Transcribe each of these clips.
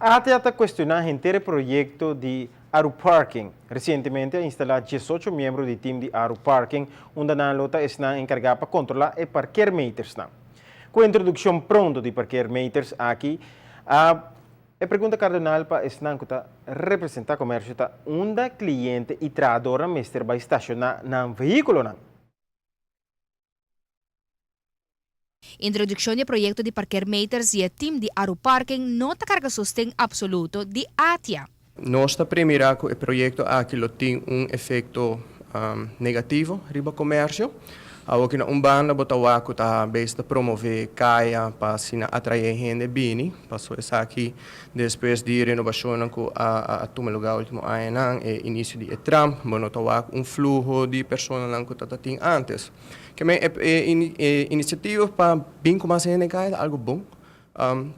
ATA ta cuestiona henter e proyecto di Aruparking. Recientemente a instala 18 miembro di team di Aruparking, unda nan lo ta esnan encarga pa controla e parkeermetersnan. Cu e introduccion pronto di parkeermeters aki, a e pregunta cardinal pa esnan cu ta representa comercio ta unda cliente y trahadornan mester bay staciona nan vehiculonan. Introduccion di e proyecto di parkeermeters di e team di Aruparking no ta carga sosten absoluto di ATIA. Nos ta premira cu e proyecto aki lo tin un efecto negativo riba comercio. Awo ki na un banda bo ta wak cu ta bes ta promove caya pa asina atrae hende bini, paso esaki despues di renobacionnan cu a tuma lugar ultimo añanan, e inicio di e tram, bo no ta wak un fluho di personanan cu ta ta tin antes. Ke men e inisiativa pa bin ku mas hende en kaya ta algu bon,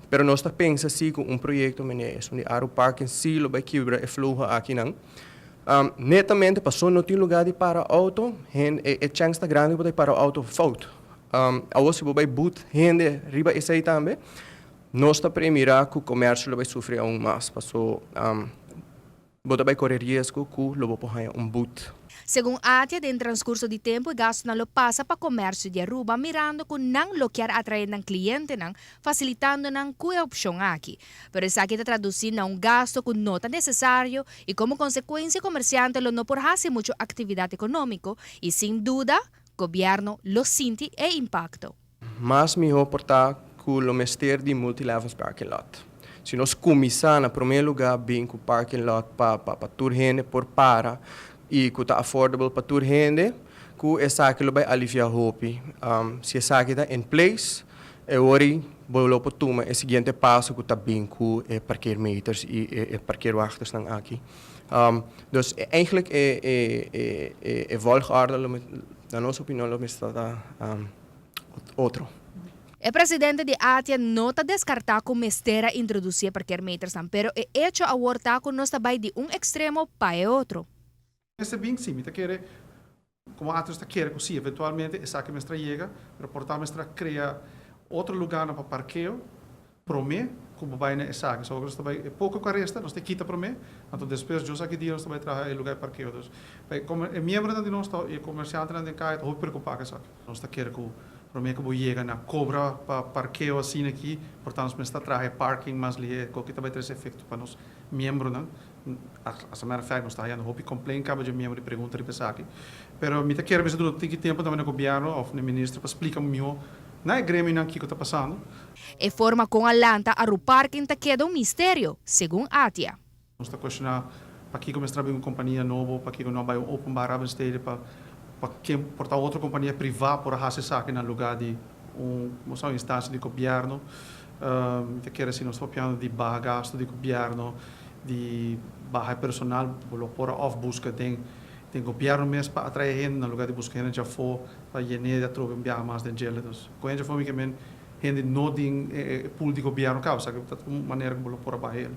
pero nos ta pensa si ku un proyekto manera esun di Aru Parking si lo bai kibra e fluho akinan. Netamente paso no tin lugá di para outo, hende e chèns ta grandi ku bo ta para outo fout. Awor si bo bai but hende riba esei tambe, nos ta premirá ku komersio lo bai sufri aun mas paso. Bo ta bai kore riesgo ku lo bo por haña un but. Segun ATIA, den transcurso di tempo e gastonan lo pasa pa comercio di Aruba mirando cu nan lo kier atrae nan clientenan, facilitando nan cu e opcion aki. Pero esaki ta traduci na un gasto cu no ta necesario y como consecuencia comerciante lo no por haci mucho actividad economico y sin duda gobierno lo sinti e impacto. Mas mihó por ta ku lo mester di multilevels parking lot. Si nos kuminsá na promé lugá bin ku parking lot pa pa tur hende por para i ku ta affordable pa tur hende, ku esaki lo bai aliviá hopi. Si esaki ta in place, e ora ei bo lo por tuma e siguiente paso ku ta bin ku e parkeermeters i e parkeerwachtersnan aki. Dus eigenlijk e e e volgorde lo na nos opinion lo mester ta otro. E presidente di ATIA no ta deskartá ku mester a introdusí e parkeermetersnan, pero e echo awor ta ku nos ta bai di un ekstremo pa e otro. Mester bin, sí, mi ta kere, komo ATIA nos ta kere ku sí, eventualmente esaki mester a yega, pero por ta mester a krea otro lugarnan pa parkeo, Promé ku bo bai na esaki. So nos ta bai e poko ku a resta nos ta kita promé, anto despues djos aki dia nos ta bai traha e luga e parkeo. Dus e miembronan di nos ta i e komersiantenan den kaya ta hopi preokupá ku esaki. Nos ta kere ku promé ku bo yega na kobra pa parkeo asina aki, por tanto nos mester ta traha e parking mas lihé, koki ta bai trese efekto pa nos miembronan. As a matter of fact nos ta hayando hopi complaint kaba dje miembro di pregunta riba esaki. Pero mi ta kere mester duna tiki tempo tambe na gobierno of na minister pa splika mihó na e gremionan kiko ta pasando. E forma kon a lanta Aruparking ta keda un misterio, segun ATIA. Nos ta cuestiona pakiko mester a bin un compania nobo, pakiko no a bay un openbaar aanbesteding pa pa ken por ta otro compania priva por a haci esaki na lugar di un como sa un instancia di gobierno. Mi ta kere si nos ta papiando di baha gasto di gobierno, di baha e personal, bo lo por a of busca den den gobierno mes pa atrae hende na lugar di busca hende djafo pa yene di atrobe un biaha mas den djele. Dus cu hende djafo mi ke men hende no den e pool di gobierno caba, esaki ta un manera cu bo lo por a baha hende.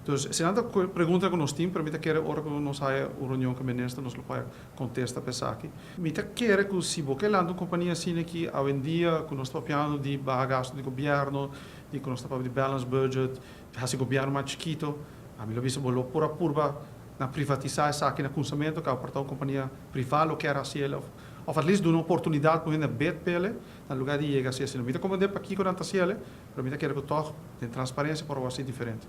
Dus esei nan ta preguntanan cu nos tin, pero mi ta kere ora cu nos haya un reunion cu minister nos lo por haya contesta pa esaki. Mi ta kere cu si bo ke lanta un compania asina aki awendia cu nos ta papiando di baha gasto di gobierno, di cu nos ta papia di balance budget, di haci gobierno mas chikito, ami lo bisa bo lo por a purba na privatisa esaki na cunsamento caba por ta un compania priva lo kier haci el of at least duna oportunidad pa hende bid p'ele na lugar di yega haci asina. Mi ta comprende pakico nan ta haci ele, pero mi ta kere cu tog den transparencia por a wou haci diferente.